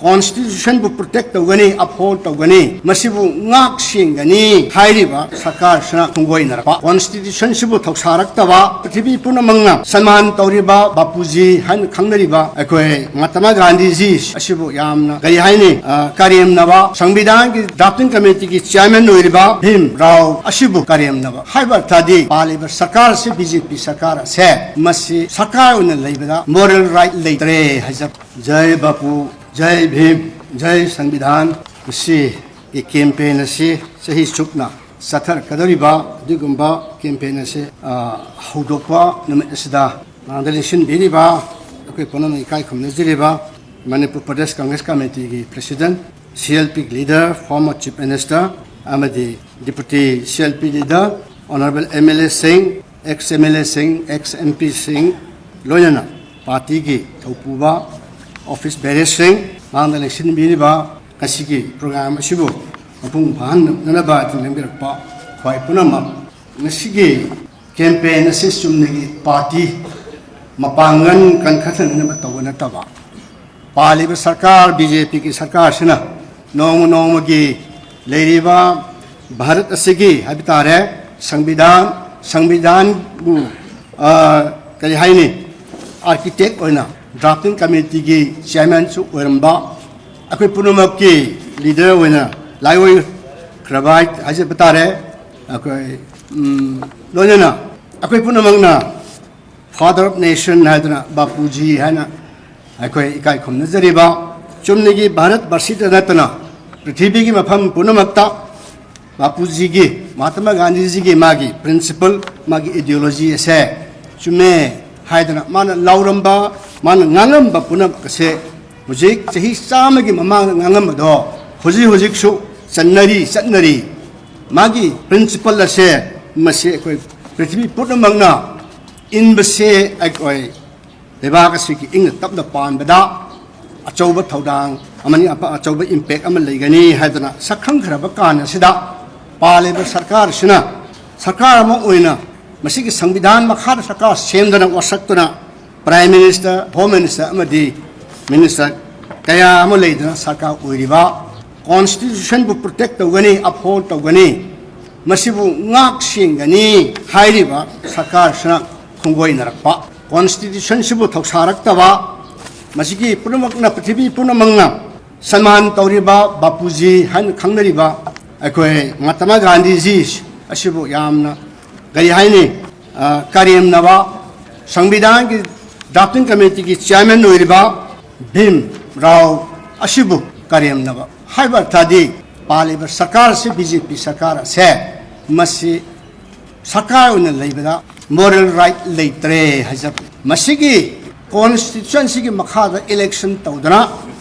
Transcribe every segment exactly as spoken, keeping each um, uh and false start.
ꯀꯣꯟꯁꯇꯤꯇ꯭ꯌꯨꯁꯟꯕꯨ protect ꯇꯧꯒꯅꯤ, ꯑꯞꯍꯣꯜꯗ ꯇꯧꯒꯅꯤ, ꯃꯁꯤꯕꯨ ꯉꯥꯛ ꯁꯦꯟꯒꯅꯤ ꯍꯥꯏꯔꯤꯕ ꯁꯔꯀꯥꯔꯁꯤꯅ ꯈꯣꯡꯒꯣꯏꯅꯔꯛꯄ, ꯀꯣꯟꯁꯇꯤꯇ꯭ꯌꯨꯁꯟꯁꯤꯕꯨ ꯊꯧꯁꯥꯔꯛꯇꯕ, ꯄ꯭ꯔꯤꯊꯤꯕꯤ ꯄꯨꯝꯅꯃꯛꯅ ꯁꯟꯃꯥꯟ ꯇꯧꯔꯤꯕ ꯕꯥꯄꯨꯖꯤ ꯍꯥꯏꯅ ꯈꯪꯅꯔꯤꯕ ꯑꯩꯈꯣꯏ ꯃꯍꯥꯇꯃꯥ ꯒꯥꯟꯙꯤꯖꯤ ꯑꯁꯤꯕꯨ ꯌꯥꯝꯅ, ꯀꯔꯤ ꯍꯥꯏꯅꯤ, ꯑ, ꯀꯔꯦꯝꯅꯕ, ꯁꯪꯕꯤꯙꯥꯟꯒꯤ ꯗ꯭ꯔꯥꯐꯇꯤꯡ ꯀꯃꯤꯇꯤꯒꯤ ꯆꯤꯌꯔꯃꯦꯟ ꯑꯣꯏꯔꯤꯕ ꯚꯤꯝ ꯔꯥꯎ ꯑꯁꯤꯕꯨ ꯀꯔꯦꯝꯅꯕ ꯍꯥꯏꯕ ꯑꯔꯊꯗꯤ ꯄꯥꯜꯂꯤꯕ ꯁꯔꯀꯥꯔ ꯑꯁꯤ, ꯕꯤ ꯖꯦ ꯄꯤ ꯁꯔꯀꯥꯔ ꯑꯁꯦ, ꯃꯁꯤ ꯁꯔꯀꯥꯔ ꯑꯣꯏꯅ ꯂꯩꯕꯗ ꯃꯣꯔꯦꯜ ꯔꯥꯏꯠ ꯂꯩꯇ꯭ꯔꯦ ꯍꯥꯏꯖꯕ꯫ ꯖꯥꯏ ꯕꯥꯄꯨ, ꯖꯥꯏ ꯚꯤꯝ, ꯖꯥꯏ ꯁꯪꯕꯤꯙꯥꯟ꯫ ꯃꯁꯤꯒꯤ ꯀꯦꯝꯄꯦꯟ ꯑꯁꯤ ꯆꯍꯤ ꯆꯨꯞꯅ ꯆꯠꯊꯔꯛꯀꯗꯧꯔꯤꯕ ꯑꯗꯨꯒꯨꯝꯕ ꯀꯦꯝꯄꯦꯟ ꯑꯁꯤ, ꯑ, ꯍꯧꯗꯣꯛꯄ ꯅꯨꯃꯤꯠ ꯑꯁꯤꯗ ꯃꯥꯡꯗ ꯂꯦꯡꯁꯤꯟꯕꯤꯔꯤꯕ ꯑꯩꯈꯣꯏ ꯄꯨꯝꯅꯃꯛ ꯏꯀꯥꯏ ꯈꯨꯝꯅꯖꯔꯤꯕ ꯃꯅꯤꯄꯨꯔ ꯄ꯭ꯔꯗꯦꯁ ꯀꯪꯒ꯭ꯔꯦꯁ ꯀꯃꯤꯇꯤꯒꯤ ꯄ꯭ꯔꯦꯁꯤꯗꯦꯟꯠ, ꯁꯤ ꯑꯦꯜ ꯄꯤꯒꯤ ꯂꯤꯗꯔ, ꯐꯣꯔꯃꯔ ꯆꯤꯐ ꯃꯤꯅꯤꯁꯇꯔ ꯑꯃꯗꯤ deputy C L P leader, honourable M L ꯑꯦꯁꯤꯡ, ꯑꯦꯛꯁ ꯑꯦꯝ ꯑꯦꯜ ꯑꯦꯁꯤꯡ, ꯑꯦꯛꯁ ꯑꯦꯝ ꯄꯤꯁꯤꯡ, ꯂꯣꯏꯅꯅ ꯄꯥꯔꯇꯤꯒꯤ ꯊꯧꯄꯨꯕ, ꯑꯣꯐꯤꯁ ꯕꯦꯔꯦꯁꯁꯤꯡ ꯃꯥꯡꯗ ꯂꯦꯡꯁꯤꯟꯕꯤꯔꯤꯕ ꯉꯁꯤꯒꯤ ꯄ꯭ꯔꯣꯒ꯭ꯔꯥꯝ ꯑꯁꯤꯕꯨ ꯃꯄꯨꯡ ꯐꯥꯍꯟꯅꯅꯕ ꯊꯤꯡꯖꯤꯟꯕꯤꯔꯛꯄ ꯈ꯭ꯋꯥꯏ ꯄꯨꯝꯅꯃꯛ, ꯉꯁꯤꯒꯤ ꯀꯦꯝꯄꯦꯟ ꯑꯁꯤ ꯆꯨꯝꯅꯒꯤ ꯄꯥꯔꯇꯤ ꯃꯄꯥꯡꯒꯜ ꯀꯟꯈꯠꯍꯟꯅꯕ ꯇꯧꯕ ꯅꯠꯇꯕ, ꯄꯥꯜꯂꯤꯕ ꯁꯔꯀꯥꯔ, ꯕꯤ ꯖꯦ ꯄꯤꯒꯤ ꯁꯔꯀꯥꯔꯁꯤꯅ ꯅꯣꯡꯃ ꯅꯣꯡꯃꯒꯤ ꯂꯩꯔꯤꯕ ꯚꯥꯔꯠ ꯑꯁꯤꯒꯤ ꯍꯥꯏꯕ ꯇꯥꯔꯦ, ꯁꯪꯕꯤꯙꯥꯟ, ꯁꯪꯕꯤꯙꯥꯟꯕꯨ, ꯑ, ꯀꯔꯤ ꯍꯥꯏꯅꯤ, ꯑꯥꯔꯀꯤꯇꯦꯛ ꯑꯣꯏꯅ ꯗ꯭ꯔꯥꯐꯇꯤꯡ ꯀꯃꯤꯇꯤꯒꯤ ꯆꯤꯌꯔꯃꯦꯟꯁꯨ ꯑꯣꯏꯔꯝꯕ ꯑꯩꯈꯣꯏ ꯄꯨꯝꯅꯃꯛꯀꯤ ꯂꯤꯗꯔ ꯑꯣꯏꯅ ꯂꯥꯏꯑꯣꯏꯈ꯭ꯔꯕ ꯍꯥꯏ-, ꯍꯥꯏꯖꯕ ꯇꯥꯔꯦ꯫ ꯑꯩꯈꯣꯏ, ꯎꯝ, ꯂꯣꯏꯅꯅ ꯑꯩꯈꯣꯏ ꯄꯨꯝꯅꯃꯛꯅ Father of Nation ꯍꯥꯏꯗꯨꯅ, ꯕꯥꯄꯨꯖꯤ ꯍꯥꯏꯅ ꯑꯩꯈꯣꯏ ꯏꯀꯥꯏ ꯈꯨꯝꯅꯖꯔꯤꯕ, ꯆꯨꯝꯅꯒꯤ ꯚꯥꯔꯠ ꯕꯔꯁꯤꯗ ꯅꯠꯇꯅ ꯄ꯭ꯔꯤꯊꯤꯕꯤꯒꯤ ꯃꯐꯝ ꯄꯨꯝꯅꯃꯛꯇ ꯕꯥꯄꯨꯖꯤꯒꯤ, ꯃꯍꯥꯇꯃꯥ ꯒꯥꯟꯙꯤꯖꯤꯒꯤ ꯃꯥꯒꯤ ꯄ꯭ꯔꯤꯟꯁꯤꯄꯜ, ꯃꯥꯒꯤ ꯏꯗꯤꯑꯣꯂꯣꯖꯤ ꯑꯁꯦ ꯆꯨꯝꯃꯦ ꯍꯥꯏꯗꯅ ꯃꯥꯅ ꯂꯥꯎꯔꯝꯕ, ꯃꯥꯅ ꯉꯥꯡꯂꯝꯕ ꯄꯨꯝꯅꯃꯛ ꯑꯁꯦ ꯍꯧꯖꯤꯛ ꯆꯍꯤ ꯆꯥꯝꯃꯒꯤ ꯃꯃꯥꯡꯗ ꯉꯥꯡꯂꯝꯕꯗꯣ ꯍꯧꯖꯤꯛ ꯍꯧꯖꯤꯛꯁꯨ ꯆꯟꯅꯔꯤ, ꯆꯠꯅꯔꯤ꯫ ꯃꯥꯒꯤ ꯄ꯭ꯔꯤꯟꯁꯤꯄꯜ ꯑꯁꯦ ꯃꯁꯤ ꯑꯩꯈꯣꯏ ꯄ꯭ꯔꯤꯊꯤꯕꯤ ꯄꯨꯝꯅꯃꯛꯅ ꯏꯟꯕꯁꯦ ꯑꯩꯈꯣꯏ ꯂꯩꯕꯥꯛ ꯑꯁꯤꯒꯤ ꯏꯪꯅ ꯇꯞꯅ ꯄꯥꯟꯕꯗ ꯑꯆꯧꯕ ꯊꯧꯗꯥꯡ ꯑꯃꯅꯤ, ꯑꯄ-, ꯑꯆꯧꯕ ꯏꯝꯄꯦꯛ ꯑꯃ ꯂꯩꯒꯅꯤ ꯍꯥꯏꯗꯅ ꯁꯛꯈꯪꯈ꯭ꯔꯕ ꯀꯥꯟ ꯑꯁꯤꯗ ꯄꯥꯜꯂꯤꯕ ꯁꯔꯀꯥꯔꯁꯤꯅ ꯁꯔꯀꯥꯔ ꯑꯃ ꯑꯣꯏꯅ ꯃꯁꯤꯒꯤ ꯁꯪꯕꯤꯙꯥꯟ ꯃꯈꯥꯗ ꯁꯔꯀꯥꯔ ꯁꯦꯝꯗꯅ ꯋꯥꯁꯛꯇꯨꯅ ꯄ꯭ꯔꯥꯏꯝ ꯃꯤꯅꯤꯁꯇꯔ, ꯍꯣꯝ ꯃꯤꯅꯤꯁꯇꯔ ꯑꯃꯗꯤ ꯃꯤꯅꯤꯁꯇꯔ ꯀꯌꯥ ꯑꯃ ꯂꯩꯗꯅ ꯁꯔꯀꯥꯔ ꯑꯣꯏꯔꯤꯕ, ꯀꯣꯟꯁꯇꯤꯇ꯭ꯌꯨꯁꯟꯕꯨ ꯄ꯭ꯔꯣꯇꯦꯛ ꯇꯧꯒꯅꯤ, ꯑꯞꯍꯣꯜ ꯇꯧꯒꯅꯤ, ꯃꯁꯤꯕꯨ ꯉꯥꯛ ꯁꯦꯟꯒꯅꯤ ꯍꯥꯏꯔꯤꯕ ꯁꯔꯀꯥꯔꯁꯤꯅ ꯈꯣꯡꯒꯣꯏꯅꯔꯛꯄ, ꯀꯣꯟꯁꯇꯤꯇ꯭ꯌꯨꯁꯟꯁꯤꯕꯨ ꯊꯧꯁꯥꯔꯛꯇꯕ, ꯃꯁꯤꯒꯤ ꯄꯨꯝꯅꯃꯛꯅ, ꯄ꯭ꯔꯤꯊꯤꯕꯤ ꯄꯨꯝꯅꯃꯛꯅ ꯁꯟꯃꯥꯟ ꯇꯧꯔꯤꯕ ꯕꯥꯄꯨꯖꯤ ꯍꯥꯏꯅ ꯈꯪꯅꯔꯤꯕ ꯑꯩꯈꯣꯏ ꯃꯍꯥꯇꯃꯥ ꯒꯥꯟꯙꯤꯖꯤ ꯑꯁꯤꯕꯨ ꯌꯥꯝꯅ, ꯀꯔꯤ ꯍꯥꯏꯅꯤ, ꯑ, ꯀꯔꯦꯝꯅꯕ, ꯁꯪꯕꯤꯙꯥꯟꯒꯤ ꯗ꯭ꯔꯥꯐꯇꯤꯡ ꯀꯃꯤꯇꯤꯒꯤ ꯆꯤꯌꯥꯔꯃꯦꯟ ꯑꯣꯏꯔꯤꯕ ꯚꯤꯝ ꯔꯥꯎ ꯑꯁꯤꯕꯨ ꯀꯔꯦꯝꯅꯕ ꯍꯥꯏꯕ ꯑꯔꯊꯗꯤ, ꯄꯥꯜꯂꯤꯕ ꯁꯔꯀꯥꯔ ꯑꯁꯤ, ꯕꯤ ꯖꯦ ꯄꯤ ꯁꯔꯀꯥꯔ ꯑꯁꯦ, ꯃꯁꯤ ꯁꯔꯀꯥꯔ ꯑꯣꯏꯅ ꯂꯩꯕꯗ ꯃꯣꯔꯦꯜ ꯔꯥꯏꯠ ꯂꯩꯇ꯭ꯔꯦ ꯍꯥꯏꯖꯕꯅꯤ꯫ ꯃꯁꯤꯒꯤ ꯀꯣꯟꯁꯇꯤꯇ꯭ꯌꯨꯁꯟꯁꯤꯒꯤ ꯃꯈꯥꯗ ꯏꯂꯦꯛꯁꯟ ꯇꯧꯗꯅ,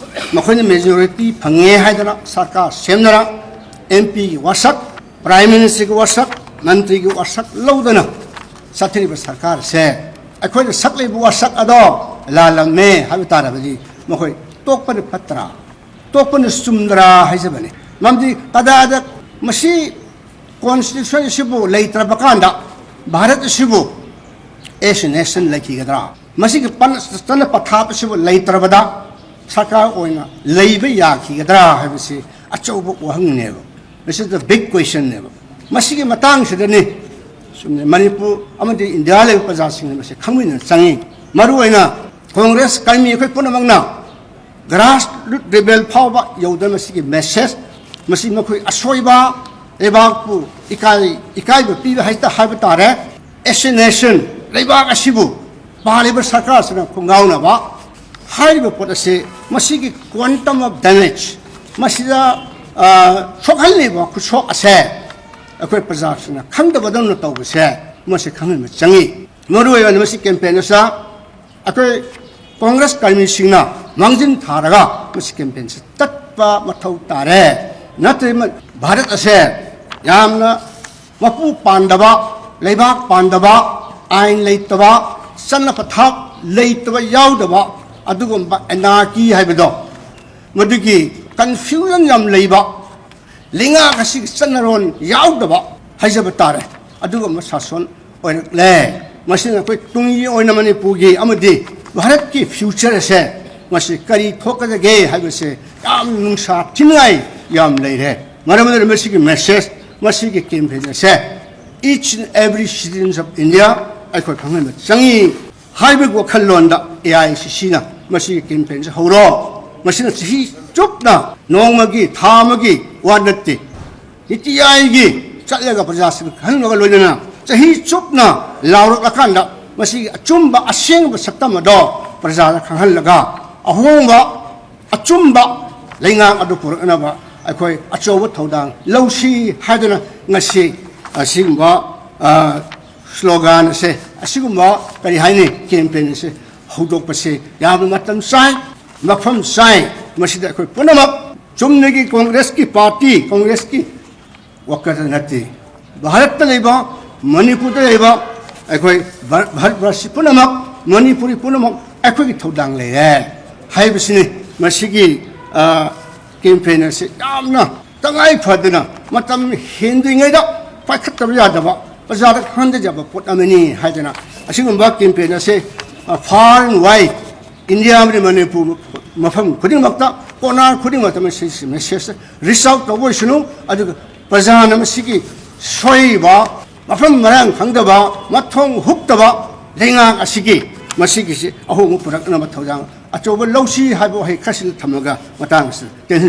ꯃꯈꯣꯏꯅ ꯃꯦꯖꯣꯔꯤꯇꯤ ꯐꯪꯉꯦ ꯍꯥꯏꯗꯅ ꯁꯔꯀꯥꯔ ꯁꯦꯝꯗꯅ, ꯑꯦꯝ ꯄꯤꯒꯤ ꯋꯥꯁꯛ, ꯄ꯭ꯔꯥꯏꯝ ꯃꯤꯅꯤꯁꯇꯔꯒꯤ ꯋꯥꯁꯛ, ꯃꯟꯇ꯭ꯔꯤꯒꯤ ꯋꯥꯁꯛ ꯂꯧꯗꯅ ꯆꯠꯊꯔꯤꯕ ꯁꯔꯀꯥꯔꯁꯦ, ꯑꯩꯈꯣꯏꯅ ꯁꯛꯂꯤꯕ ꯋꯥꯁꯛ ꯑꯗꯣ ꯂꯥꯜꯂꯝꯃꯦ ꯍꯥꯏꯕ ꯇꯥꯔꯕꯗꯤ, ꯃꯈꯣꯏ ꯇꯣꯛꯄꯅ ꯐꯠꯇ꯭ꯔꯥ, ꯇꯣꯛꯄꯅ ꯆꯨꯝꯗ꯭ꯔꯥ ꯍꯥꯏꯖꯕꯅꯤ꯫ ꯃꯔꯝꯗꯤ ꯀꯗꯥꯏꯗ ꯃꯁꯤ ꯀꯣꯟꯁꯇꯤꯇ꯭ꯌꯨꯁꯟ ꯑꯁꯤꯕꯨ ꯂꯩꯇ꯭ꯔꯕ ꯀꯥꯟꯗ ꯚꯥꯔꯠ ꯑꯁꯤꯕꯨ ꯑꯦꯁ ꯑꯦ ꯅꯦꯁꯟ ꯂꯩꯈꯤꯒꯗ꯭ꯔꯥ? ꯃꯁꯤꯒꯤ ꯄꯟ-, ꯆꯠꯅ ꯄꯊꯥꯞ ꯑꯁꯤꯕꯨ ꯂꯩꯇ꯭ꯔꯕꯗ ꯁꯔꯀꯥꯔ ꯑꯣꯏꯅ ꯂꯩꯕ ꯌꯥꯈꯤꯒꯗ꯭ꯔꯥ ꯍꯥꯏꯕꯁꯤ ꯑꯆꯧꯕ ꯋꯥꯍꯪꯅꯦꯕ꯫ This is the big questionꯅꯦꯕ꯫ ꯃꯁꯤꯒꯤ ꯃꯇꯥꯡꯁꯤꯗꯅꯤ ꯆꯨꯝꯅ ꯃꯅꯤꯄꯨꯔ ꯑꯃꯗꯤ ꯏꯟꯗꯤꯌꯥ ꯂꯩꯕ ꯄ꯭ꯔꯖꯥꯁꯤꯡꯅ ꯃꯁꯤ ꯈꯪꯃꯤꯟꯅ ꯆꯪꯉꯤ꯫ ꯃꯔꯨꯑꯣꯏꯅ ꯀꯣꯡꯒ꯭ꯔꯦꯁ ꯀꯔꯃꯤ ꯑꯩꯈꯣꯏ ꯄꯨꯝꯅꯃꯛꯅ ꯒ꯭ꯔꯥꯁ ꯔꯨꯠ ꯂꯦꯚꯦꯜ ꯐꯥꯎꯕ ꯌꯧꯗꯅ ꯃꯁꯤꯒꯤ ꯃꯦꯁꯦꯖ, ꯃꯁꯤ ꯃꯈꯣꯏ ꯑꯁꯣꯏꯕ, ꯂꯩꯕꯥꯛꯄꯨ ꯏꯀꯥꯏ, ꯏꯀꯥꯏꯕ ꯄꯤꯕ ꯍꯥꯏꯇ-, ꯍꯥꯏꯕ ꯇꯥꯔꯦ꯫ ꯑꯦꯁ ꯑꯦ ꯅꯦꯁꯟ, ꯂꯩꯕꯥꯛ ꯑꯁꯤꯕꯨ ꯄꯥꯜꯂꯤꯕ ꯁꯔꯀꯥꯔꯁꯤꯅ ꯈꯣꯡꯒꯥꯎꯅꯕ ꯍꯥꯏꯔꯤꯕ ꯄꯣꯠ ꯑꯁꯤ, ꯃꯁꯤꯒꯤ quantum of damage, ꯃꯁꯤꯗ, ꯑ, ꯁꯣꯛꯍꯜꯂꯤꯕ ꯈꯨꯠꯁꯣꯛ ꯑꯁꯦ ꯑꯩꯈꯣꯏ ꯄ꯭ꯔꯖꯥꯁꯤꯡꯅ ꯈꯪꯗꯕꯗꯧꯅ ꯇꯧꯕꯁꯦ, ꯃꯁꯤ ꯈꯪꯍꯟꯕ ꯆꯪꯉꯤ꯫ ꯃꯔꯨꯑꯣꯏꯅ ꯃꯁꯤ ꯀꯦꯝꯄꯦꯟ ꯑꯁꯤꯗ ꯑꯩꯈꯣꯏ ꯀꯣꯡꯒ꯭ꯔꯦꯁ ꯀꯔꯃꯤꯁꯤꯡꯅ ꯃꯥꯡꯖꯤꯟ ꯊꯥꯔꯒ ꯃꯁꯤ ꯀꯦꯝꯄꯦꯟꯁꯤ ꯆꯠꯄ ꯃꯊꯧ ꯇꯥꯔꯦ꯫ ꯅꯠꯇ꯭ꯔꯗꯤ ꯃ-, ꯚꯥꯔꯠ ꯑꯁꯦ ꯌꯥꯝꯅ ꯃꯄꯨ ꯄꯥꯟꯗꯕ, ꯂꯩꯕꯥꯛ ꯄꯥꯟꯗꯕ, ꯑꯥꯏꯟ ꯂꯩꯇꯕ, ꯆꯠꯅ ꯄꯊꯥꯞ ꯂꯩꯇꯕ, ꯌꯥꯎꯗꯕ, ꯑꯗꯨꯒꯨꯝꯕ ꯑꯦꯅꯥꯔꯀꯤ ꯍꯥꯏꯕꯗꯣ, ꯃꯗꯨꯒꯤ ꯀꯟꯐ꯭ꯌꯨꯖꯟ ꯌꯥꯝ ꯂꯩꯕ, ꯂꯩꯉꯥꯛ ꯑꯁꯤꯒꯤ ꯆꯠꯅꯔꯣꯟ ꯌꯥꯎꯗꯕ ꯍꯥꯏꯖꯕ ꯇꯥꯔꯦ, ꯑꯗꯨꯒꯨꯝꯕ ꯁꯥꯁꯣꯟ ꯑꯣꯏꯔꯛꯂꯦ꯫ ꯃꯁꯤꯅ ꯑꯩꯈꯣꯏ ꯇꯨꯡꯒꯤ ꯑꯣꯏꯅ ꯃꯅꯤꯄꯨꯔꯒꯤ ꯑꯃꯗꯤ ꯚꯥꯔꯠꯀꯤ ꯐ꯭ꯌꯨꯆꯔ ꯑꯁꯦ ꯃꯁꯤ ꯀꯔꯤ ꯊꯣꯛꯀꯗꯒꯦ ꯍꯥꯏꯕꯁꯦ ꯌꯥꯝ ꯅꯨꯡꯁꯥ ꯊꯤꯅꯤꯡꯉꯥꯏ ꯌꯥꯝ ꯂꯩꯔꯦ꯫ ꯃꯔꯝ ꯑꯗꯨꯅ ꯃꯁꯤꯒꯤ message, ꯃꯁꯤꯒꯤ campaign ꯑꯁꯦ each and every citizens of India ꯑꯩꯈꯣꯏ ꯈꯪꯍꯟꯕ ꯆꯪꯉꯤ ꯍꯥꯏꯕꯒꯤ ꯋꯥꯈꯜꯂꯣꯟꯗ ꯑꯦ ꯑꯥꯏ ꯁꯤ ꯁꯤꯅ ꯃꯁꯤꯒꯤ campaign ꯑꯁꯤ ꯍꯧꯔꯣ꯫ ꯃꯁꯤꯅ ꯆꯍꯤ ꯆꯨꯞꯅ ꯅꯣꯡꯃꯒꯤ, ꯊꯥ ꯑꯃꯒꯤ ꯋꯥ ꯅꯠꯇꯦ, ꯅꯤꯇꯤ ꯑꯥꯌꯣꯒ ꯆꯠꯂꯒ ꯄ꯭ꯔꯖꯥꯁꯤꯡ ꯈꯪꯍꯟꯕꯒ ꯂꯣꯏꯅꯅ ꯆꯍꯤ ꯆꯨꯞꯅ ꯂꯥꯎꯔꯛꯂꯀꯥꯟꯗ ꯃꯁꯤꯒꯤ ꯑꯆꯨꯝꯕ ꯑꯁꯦꯡꯕ ꯁꯛꯇꯝ ꯑꯗꯣ ꯄ꯭ꯔꯖꯥꯗ ꯈꯪꯍꯜꯂꯒ ꯑꯍꯣꯡꯕ, ꯑꯆꯨꯝꯕ ꯂꯩꯉꯥꯛ ꯑꯗꯨ ꯄꯨꯔꯛꯅꯕ ꯑꯩꯈꯣꯏ ꯑꯆꯧꯕ ꯊꯧꯗꯥꯡ ꯂꯧꯁꯤ ꯍꯥꯏꯗꯨꯅ ꯉꯁꯤ ꯑꯁꯤꯒꯨꯝꯕ, ꯑ, slogan ꯑꯁꯦ, ꯑꯁꯤꯒꯨꯝꯕ ꯀꯔꯤ ꯍꯥꯏꯅꯤ, campaign ꯑꯁꯦ ꯍꯧꯗꯣꯛꯄꯁꯦ ꯌꯥꯝꯅ ꯃꯇꯝ ꯆꯥꯏ, ꯃꯐꯝ ꯆꯥꯏ꯫ ꯃꯁꯤꯗ ꯑꯩꯈꯣꯏ ꯄꯨꯝꯅꯃꯛ ꯆꯨꯝꯅꯒꯤ ꯀꯣꯡꯒ꯭ꯔꯦꯁꯀꯤ ꯄꯥꯔꯇꯤ, ꯀꯣꯡꯒ꯭ꯔꯦꯁꯀꯤ ꯋꯥꯀꯔꯗ ꯅꯠꯇꯦ, ꯚꯥꯔꯠꯇ ꯂꯩꯕ, ꯃꯅꯤꯄꯨꯔꯗ ꯂꯩꯕ ꯑꯩꯈꯣꯏ ꯚꯥꯔꯠ, ꯚꯥꯔꯠ ꯚꯥꯔꯠꯁꯤ ꯄꯨꯝꯅꯃꯛ, ꯃꯅꯤꯄꯨꯔꯤ ꯄꯨꯝꯅꯃꯛ ꯑꯩꯈꯣꯏꯒꯤ ꯊꯧꯗꯥꯡ ꯂꯩꯔꯦ ꯍꯥꯏꯕꯁꯤꯅꯤ꯫ ꯃꯁꯤꯒꯤ, ꯑ, campaign ꯑꯁꯤ ꯌꯥꯝꯅ ꯇꯉꯥꯏ ꯐꯗꯅ ꯃꯇꯝ ꯍꯦꯟꯗ꯭ꯔꯤꯉꯩꯗ ꯄꯥꯏꯈꯠꯇꯕ ꯌꯥꯗꯕ, ꯄ꯭ꯔꯖꯥꯗ ꯈꯪꯍꯟꯗꯕ ꯄꯣꯠ ꯑꯃꯅꯤ ꯍꯥꯏꯗꯅ ꯑꯁꯤꯒꯨꯝꯕ campaign ꯑꯁꯤ, ꯑ, far and wide India ꯑꯃꯗꯤ ꯃꯅꯤꯄꯨꯔ ꯃꯐꯝ ꯈꯨꯗꯤꯡꯃꯛꯇ, ꯀꯣꯅꯥ ꯈꯨꯗꯤꯡꯃꯛꯇ message, message reach out ꯇꯧꯕ ꯑꯣꯏꯁꯅꯨ, ꯑꯗꯨꯒ ꯄ꯭ꯔꯖꯥꯅ ꯃꯁꯤꯒꯤ ꯁꯣꯏꯔꯤꯕ, ꯃꯐꯝ ꯃꯔꯥꯡ ꯈꯪꯗꯕ, ꯃꯊꯣꯡ ꯍꯨꯛꯇꯕ ꯂꯩꯉꯥꯛ ꯑꯁꯤꯒꯤ, ꯃꯁꯤꯒꯤꯁꯤ ꯑꯍꯣꯡꯕ ꯄꯨꯔꯛꯅꯕ ꯊꯧꯗꯥꯡ ꯑꯆꯧꯕ ꯂꯧꯁꯤ ꯍꯥꯏꯕ ꯋꯥꯍꯩ ꯈꯔꯁꯤꯗ ꯊꯝꯃꯒ ꯃꯇꯥꯡ ꯑꯁꯤꯗ ꯇꯦꯟꯍꯟ